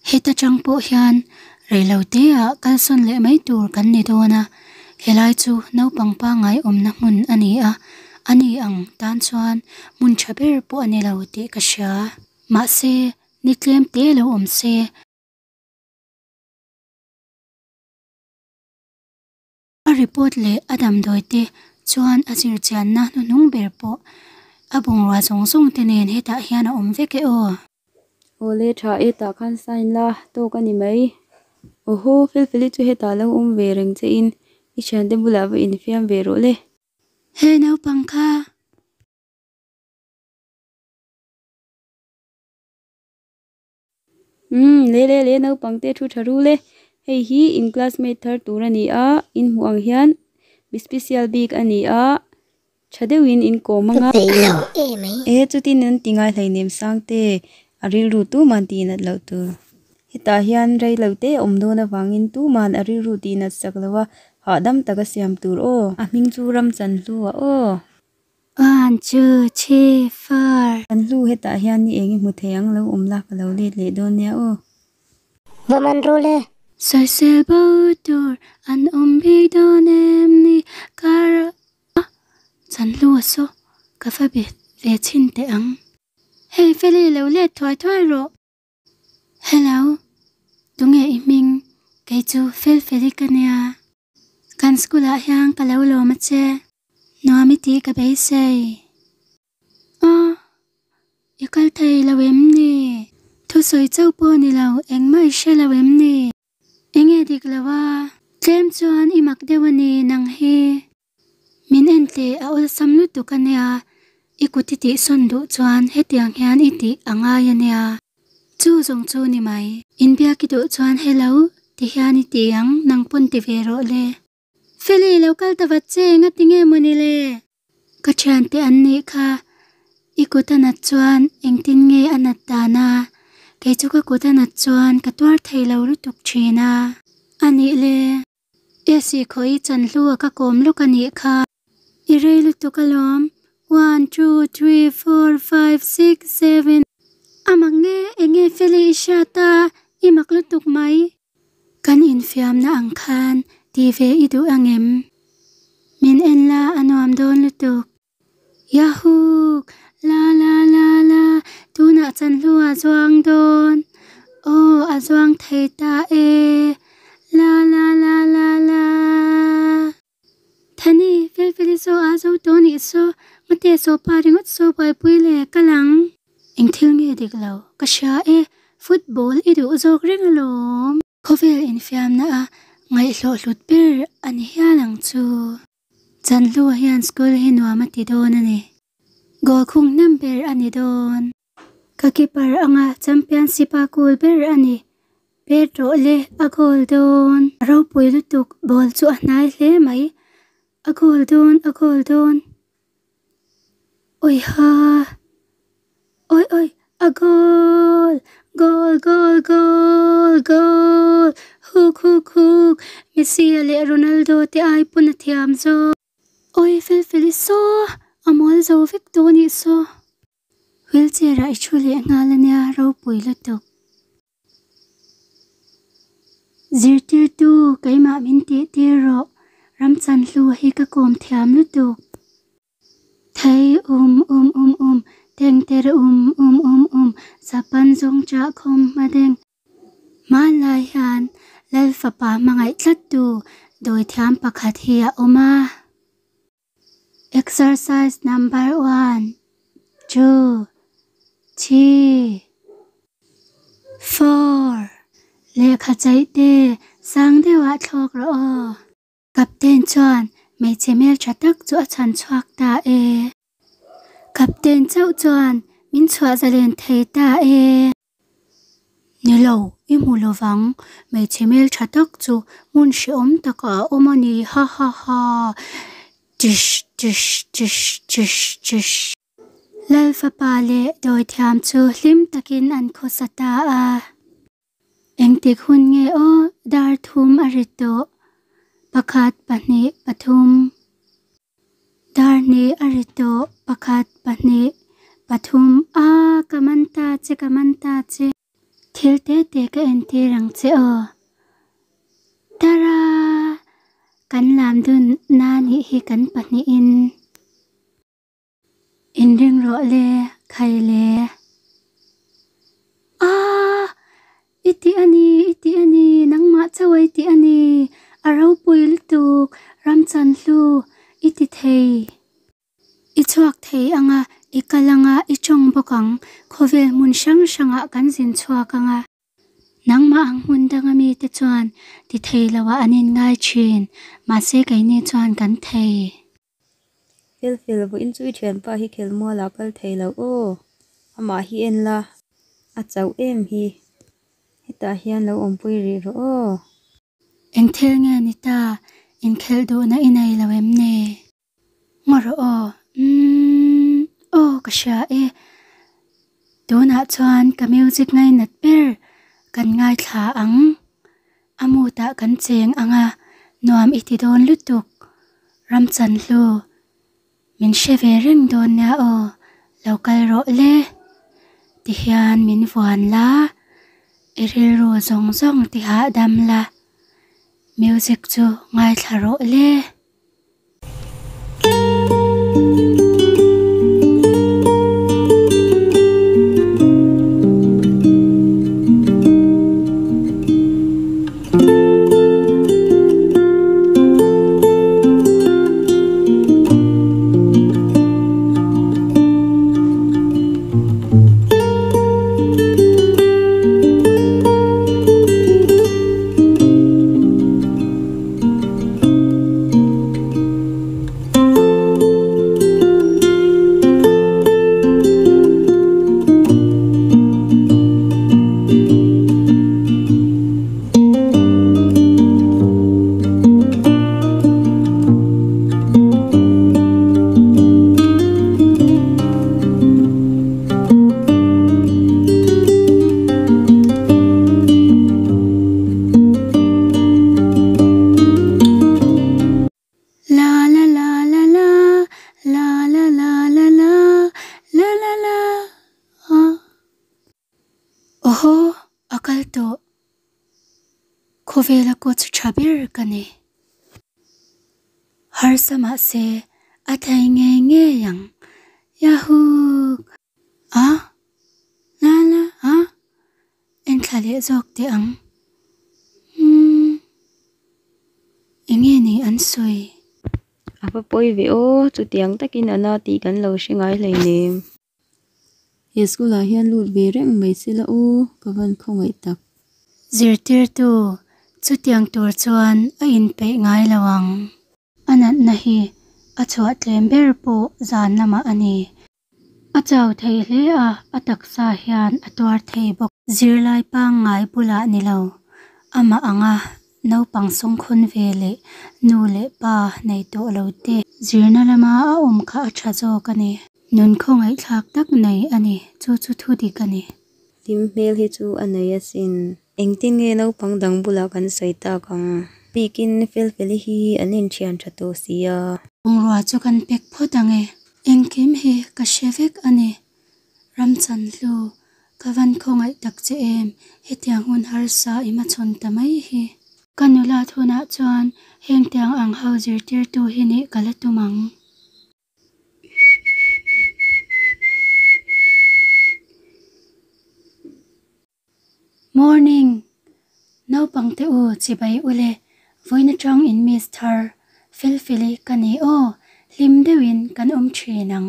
Heta tang pawh hian reilote ah kalsawn leh mai tur kan ni dawn a, helai chu naupang pangngai awmna hmun a ni a, ani ang tan chuan hmun tha ber pawh a ni lo tih ka hria. Mahse, ni tlem te lo awm se. A report leh a damdawi te chuan a zir chianna hnuhnung ber pawh a bungrua zawng zawng te nen hetah hian a awm vek e aw. Awle tha e tah khan sign la tawk a ni mai. Awhaw Felfeli chu hetah lo awm ve reng che in i thiante bulah va infiam ve rawh le. He naupang kha. Umm le le le naupang te thu tha ru le. Hei hi in classmate thar tur a ni a, in hmuh ang hian mi special bik a ni a, tha deuhin in kawm ang a. Ka peih lo e mai. E chutin an ti ngai hleinem Sangte, a rilru tuman tih nat loh tur. Hetah hian rei lo te awm dawn avangin tuman a rilru tih nat sak lo a, hahdam taka siam tur aw. A hming chu Ramchanhlu a aw. One, two, three, four. Kan hlu hetah hian ni eng i hmu thei ang lo awm la ka lo let leh dawn nia aw. Va man ru le. Sawisel bo tur an awm bik dawn em ni kar a chan hlu a saw ka va be ve chhin teh ang. Hey Feli lo let thuai thuai rawh. Hello, tunge i hming? Kei chu Felfeli ka nia. Kan school ah hian ka lo lawm a che. Nuam i tih ka beisei. Aw, i kal thei lo em ni? Thusawi chauh pawh ni lo, engmah i hre lo em ni? Enge dik lo a? Tlem chuan i mak deuh a ni nang hi. Min en teh a awlsam lutuk a nia, i kut i tihsawn duh chuan hetiang hian i tih a ngai a nia. Chu zawng chu ni mai. Inbiak i duh chuan hello ti hian i ti ang, nang pawn ti ve rawh le. Feli lo kal ta vat che, ngati nge mawni le? Ka thiante an nih kha, i kut a nat chuan engtin nge a nat dan a? Kei chu ka kut a nat chuan ka tuar thei lo lutuk thin a. A nih le. Esi khawi chan hlu a ka kawm lawk a nih kha. I rei lutuk alawm, one, two, three, four, five, six, seven. A mak nge enge Feli i hriat a, i mak lutuk mai. Kan infiamna ang khan ti ve i duh angem? Min en la a nuam dawn lutuk. Yahoo! La la la la, tunah chanhlu a zuang dawn. Aw, a zuang thei ta e. La la la la la. Thani, Felfeli saw a zo tawh nih saw, Mate saw pa ringawt saw buaipui le, ka lang. Eng thil nge dik lo, ka hria e, football i duh zawk reng alawm. Khawvel infiamna a ngaihhlawh hlut ber a ni hial ang chu. Chanhlua hian school hi nuam a ti dawn a ni. Goal khung hnem ber a ni dawn. Ka keeper anga championship a goal ber a ni. Pet rawh le, a goal dawn. A ropui lutuk, ball chu a hnai hle mai. A goal dawn, a goal dawn. Oi ha! Oi oi! A goal! Goal goal goal goal! Hook hook hook! Messi a leh Ronaldo te ai pawn a thiam zawk. Oi fel fel i saw! A mual zo vek tawh anih saw. Wheelchair ah i thu leh nghal ania ropui lutuk. Zirtirtu keimah min tih tir rawh. Ramchanhlu hi ka kawm thiam lutuk. Thei um um um um, teng ter um um um um, Japan zawng chah khawm hma deng. Hmanlai hian Lal fapa hmangaih tlattu dawithiam pakhat hi a awm a. Exercise number one, two, three, four, Lehkha chaih te sang deuhah thlawk rawh aw. Captain chuan hmeichhe hmeltha tak chu a chhan chhuak ta e. Captain chauh chuan min chhuah zalen thei ta e. Ni lo, i hmu lovang, hmeichhe hmeltha tak chu hmun hrehawm takah a awm a ni, ha ha ha, tish tish tish tish tish. Lal fapa leh dawithiam chu hlim takin an khawsa ta a. Engtik hun nge aw dar thum a ri tawh? Pakhat, pahnih, pathum. Dar hnih a ri tawh, pakhat, pahnih, pathum. Aa, ka man ta che, ka man ta che. Thil te te ka entir ang che aw. Tara! Kan lam dun na nih hi kan pahnihin. Inring rawh le, khai le. Aaa! I ti a ni, i ti a ni, nangmah chauh a i ti a ni, a ropui lutuk, Ramchanhlu, i ti thei. I chhuak thei ang a, i kal ang a, i tawng bawk ang, khawvel hmun hrang hrangah kan zin chhuak ang a. Nangmah ang hmun danga mite chuan ti thei loah an inngai thin, mahse keini chuan kan thei. Fel fel, vawiin chu i thianpa hi khelmual ah kal thei lo aw, amah hi en la, a chauh em hi, hetah hian lo awmpui rih rawh aw. Eng thil nge ni ta, inkhelh duhna i nei lo em ni? Ngaw rawh aw, umm, aw ka hria e. Tunah chuan ka music ngainat ber kan ngaithla ang. A mood-ah kan cheng ang a, nuam i ti dawn lutuk. Ramchanhlu, min hre ve reng dawn nia aw, lo kal rawh le. Tihian min vuan la, i rilru zawng zawng ti hahdam la, music chu ngaithla rawh le. La la la la la, la la la la la, la la la ah. Awhaw, a kal tawh. Khawvela coach tha ber ka ni. Harsa mahse a thei ngei ngei ang. Yahoo! Ah! La la ah! Enthla leh zawk teh ang. Umm. Enge ni an sawi? A va pawi ve aw, chutiang takin a na tih kan lo hre ngai hleinem. He school ah hian lut ve reng mai se la aw, ka van khawngaih tak. Zirtirtu, chutiang tur chuan a inpeih ngai lo ang. A natna hi a chhuah tlem ber pawh zan lamah a ni. A chau thei hle a, a taksa hian a tuar thei bawk. Zirlai pangngai bulah ni lo, amah anga naupang sawngkhun ve leh nu leh pa nei tawh lo te zirna lama a awm kha a tha zawk a ni. Nun khawngaihthlak tak nei a ni, chu chu thu dik a ni. Hlim hmel hi chu a nei asin. Engtin nge naupang dang bulah kan sawi tak ang? Bikin Felfeli hi an inthian tha tawh si a. Bungrua chu kan pek phawt ang e. Engkim hi ka hre vek a ni. Ramchanhlu, ka van khawngaih tak che em, hetiang hun harsa i hmachhawn ta mai hi. Ka nulat hunah chuan hengtiang ang ho zirtirtu hi nih ka la tum ang. Morning! Naupang te u chibai ule, vawiin atang in miss thar, Felfeli ka ni aw, hlim deuhin kan awm thin ang.